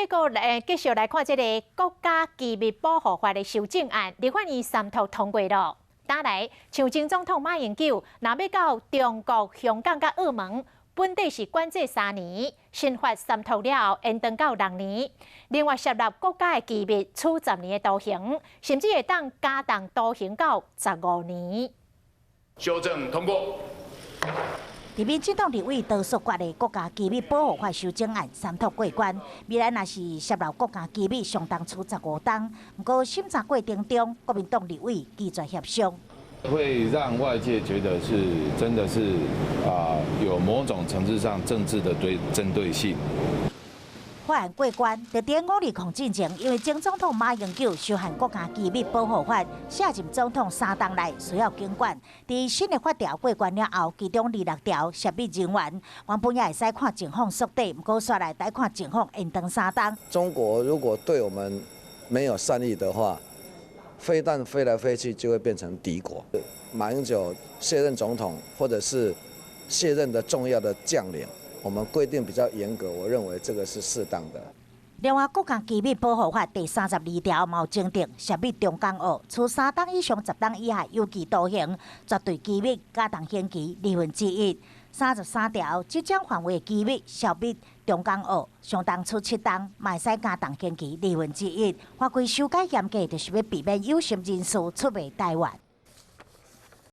個繼續來看這个國家機密保護法的修正案，立法院三讀通過囉。打來，像前總統馬英九，若欲到中國、香港佮澳門，本底是管制3年，新法三讀了後延長到6年。另外，洩露國家的機密處十年的徒刑，甚至會當加重徒刑到15年。修正通過。佇民進黨立委多數決的國家機密保護法修正案三讀過關，未來若是洩露國家機密，上重處15冬。毋過審查過程中，國民黨立委拒絕協商，會讓外界覺得是真的是啊，有某種層次上政治的對針對性。法案過關，佇佇520進前，因為前總統馬英九涉犯國家機密保護法，卸任總統3冬內需要檢管。佇新的法條過關了後，其中26條涉密人員，原本也會使看情況縮短，毋過煞來得看情況延長3冬。中國如果對我們沒有善意的話，飛彈飛來飛去就會變成敵國。馬英九卸任總統，或者是卸任的重要的將領，我們規定比較嚴格，我認為這個是適當的。另外，國家機密保護法第32條嘛有增訂，涉密中港澳，處3冬以上10冬以下有期徒刑，絕對機密加重刑期1/2。33條，這種範圍機密涉密中港澳，上重處7冬，嘛會使加重刑期1/2。法規修改嚴格，就是欲避免有心人士出賣台灣。